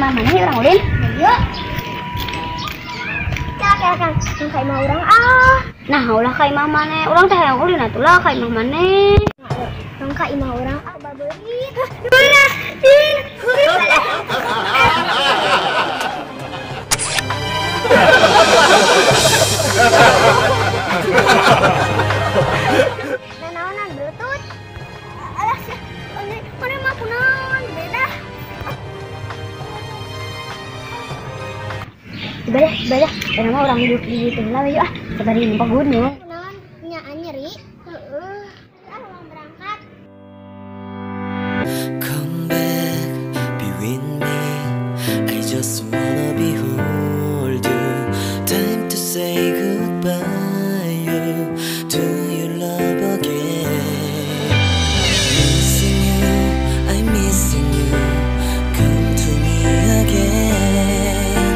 imah maneh urang ulin? Ayo. Kak, Kang, ka imah urang ah. Nah, ulah ka imah maneh. Urang teh hayang ulin atuh lah ka imah maneh. Tong ka imah urang ah babeurit. Nanaonan butut. Alah sia, mana mah kunaon beda. Ibadah, ibadah. Eta mah urang hidup di ditu heula we ah. Sabari numpak gunung. Kunaon nyaan nyeri? Heeh. Ah, urang berangkat. Come back, be with me. I just wanna be hold you. Time to say goodbye you to your love again. Missing you, I'm missing you. Come to me again.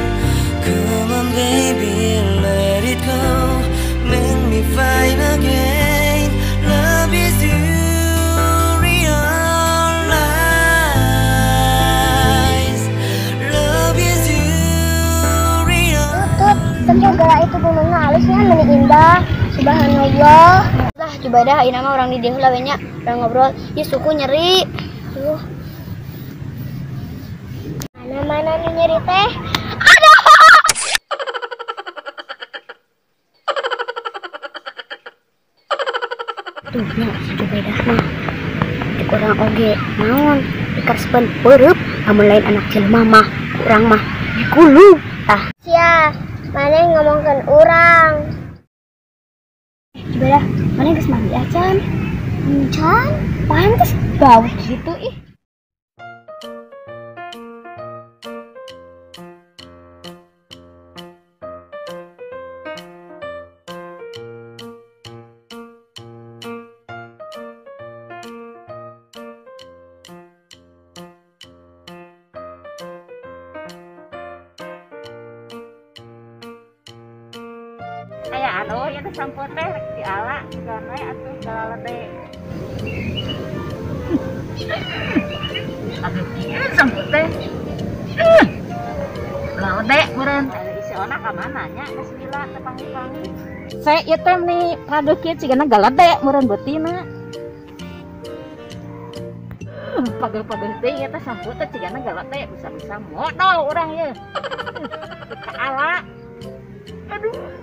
Come on, baby, let it go. Make me fine again. Love is you. Realize love is you. Realize. Tutut, tentu gara itu gunungna alusnya meni indah. Subhanallah. Lah, Jubadah ayeuna mah urang di dieu heula we nya. Urang ngobrol, ieu suku nyeri. Duh. Mana-mana nu nyeri teh? Tuh nya si Jubadah mah. Cek urang oge naon dikarespen peureub lamun lain anak jelema mah urang mah dikulub tah. Sia, maneh ngomongkeun urang. Jubadah, maneh geus mandi acan? Encan? Pantes bau gitu ih. Aya anu ieu teh sampeu teh rek diala sigana we atuh galalede. Aduh ieu sampeu teh. Lalede meureun isi ona ka mana nya geus lila teh panggih-panggih. Se ieu teh meni pageuh kieu cigana galede meureun beutina. Pageuh-pageuh teh ieu teh sampeu teh cigana galede bisa-bisa modal urang ieu. Kaala. Aduh.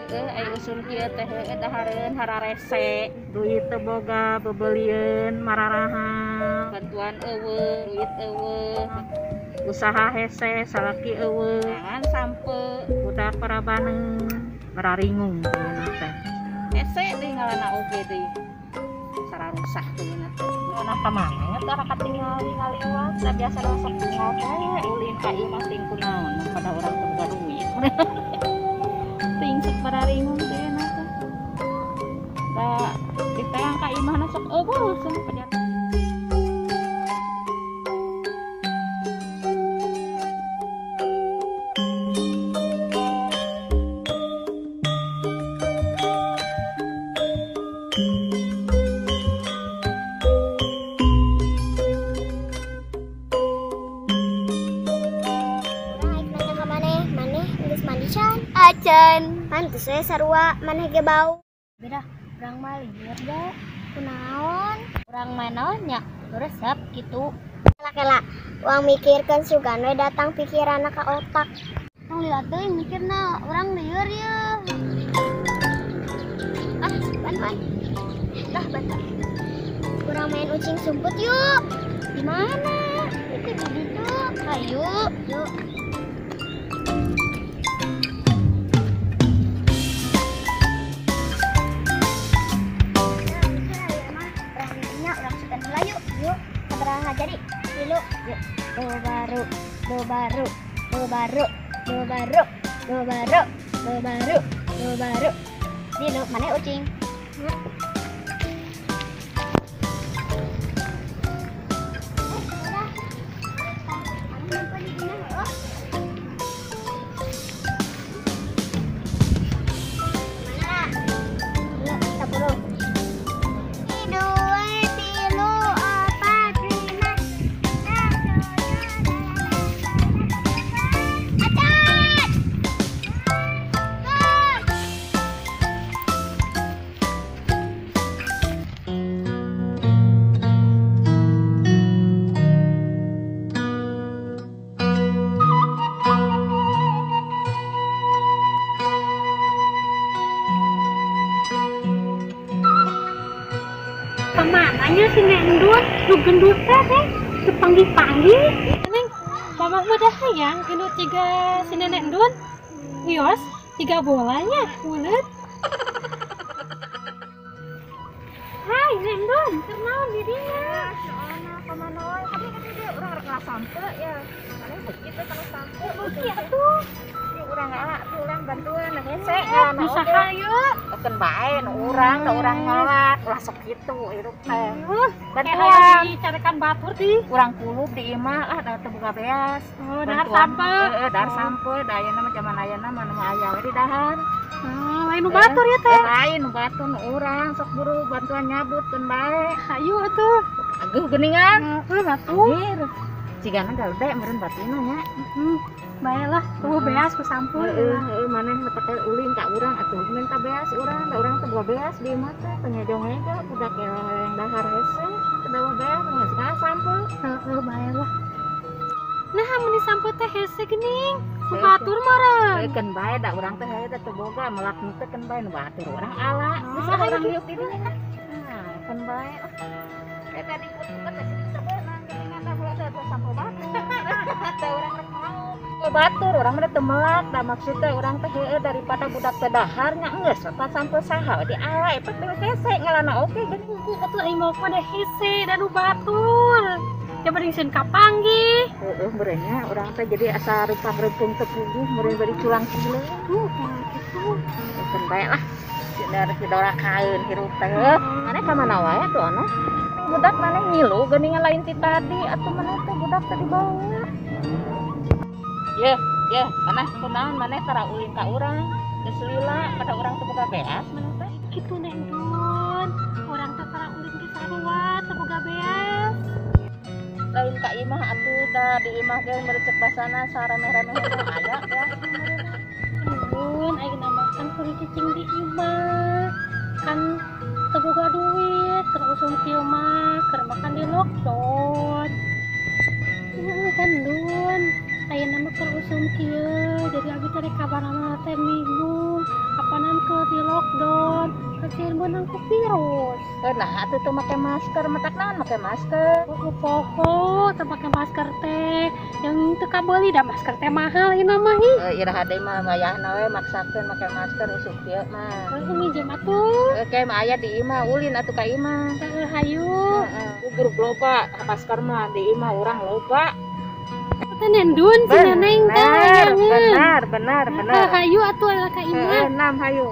Ayo usul kieu teh heueuh dahareun hararese duit teu boga bebelieun mararaha bantuan eueuh duit eueuh usaha hese salaki eueuh jangan sampe budak parabaneun mararingung teh hese deui ngalana oge deui sararusah deui teh ngeunah ka mana teh katingali ngaliwat da biasa sok ngobrol ulin ka imah ting kunaon pada urang teu boga duit. Ting sok bararingung teh na teh. Da diteang ka imahna sok eueuh cenah penyat. Urang aik nanya ka maneh, maneh geus mandi can? Acan. Pantes we sarua maneh ge bau. Beda, urang mah lieur da. Kunaon? Urang mah naon nya resep gitu. Kela-kela, uang mikirkeun sugan we datang pikiranna ka otak. Tong lila teuing mikirna, urang lieur yeuh. Ah, bantuan. Lah, bantuan. Urang main ucing sumput yuk. Di mana? Itu di ditu. Hayu, yuk. Jadi tilu, yuk. Dua baru, dua baru, dua baru, dua baru, dua baru, dua baru, dua baru. Tilu, mana ucing? Dua, tilu, empat, lima, enam, tujuh, delapan. Dipanggil si Nendun, nu gendut teh Neng, dipanggil-panggil. Neng, mama mah dah hayang gendut tiga si nenek Ndun. Wios, tiga bolanya, bulet. Hai, Nendun, kenaon dirinya? Kemana wae? Kami kan dia urang rek sampe ya. Mana beuki teh kana sampe. Beuki atuh. Ieu urang ala tuh urang bantuan hese ya. Usaha yuk. Keun bae nu urang, da urang ngalak ulah sok kitu hirup teh. Bantuan dicarekan batur di urang kulub di imah lah da teu boga beas. Oh, dahar sampe. Heeh, dahar sampe da ayeuna mah jaman ayeuna mah nu aya we di dahar. Lain nu batur ya teh. Lain nu batur nu urang sok buru bantuan nyabut keun bae. Hayu atuh. Aguh geuningan. Heeh, batu. Cigana gede meureun batina nya. Bae lah, tuh beas ku sampul. Heeh, maneh mah teh ulin ka urang atuh minta beas urang, da urang teh boga beas di imah teh pengejong-ejong budak yang dahar hese, teu bawa beas geus ka sampul. Heeh, bae lah. Nah, mun disampul teh hese geuning. Ku batur meureun. Heuh, keun bae da urang teh heuh teh boga melak teh keun bae nu batur urang ala. Geus ah urang diuk di dieu. Nah, keun bae. Eta diputukeun teh sini teh beunang geuningan da heula teh sampul batur. Teh urang rek mau. Batur urang mah teu melak da maksudna urang teh heueuh daripada budak teh dahar nya geus eta sampeu saha di ala eta teh hese ngalana oge geuning. Atuh aing mah pada hese da nu batur. Coba dingseun kapanggih. Heueuh meureun nya urang teh jadi asa rupang-rupung teu puguh meureun bari culang-cileung. Kitu. Keun bae lah. Sidar sidorakaeun hirup teh. Maneh ka mana wae atuh ana? Budak maneh ngilu geuningan lain ti tadi atuh maneh teh budak teh dibawa. Yeuh, yeuh, maneh kunaon maneh tara ulin ka urang. Geus lila pada urang teu boga beas maneh teh. Kitu Nendun. Urang teh tara ulin ge sarua teu boga beas. Lain ka imah atuh da di imah ge merecek basana saremeh-remeh aya beas meureun. Nendun, ayeuna mah kan kudu cicing di imah. Kan teu boga duit, keur usum kieu mah keur makan di lockdown. Heeh kan Dun. Ayeuna mah keur usum kieu, jadi abi teh rek kabarana teh bingung apanan keur di lockdown, kasihan beunang ku virus. Nah atuh teu make masker, matak naon make masker? Oh, poho teu make masker teh, yang teu kabeuli da masker teh mahal ieu mah ih. Iraha deui mah wayahna we maksakeun make masker usum kieu mah. Heuh minjem atuh. Oke mah aya di imah ulin atuh ka imah. Heuh hayu. Heeh, grup loba masker mah di imah urang loba. Teh Nendun si Neneng teh hayangeun. Benar, benar, benar. Hayu atuh lah ka imah. Heeh, nam hayu.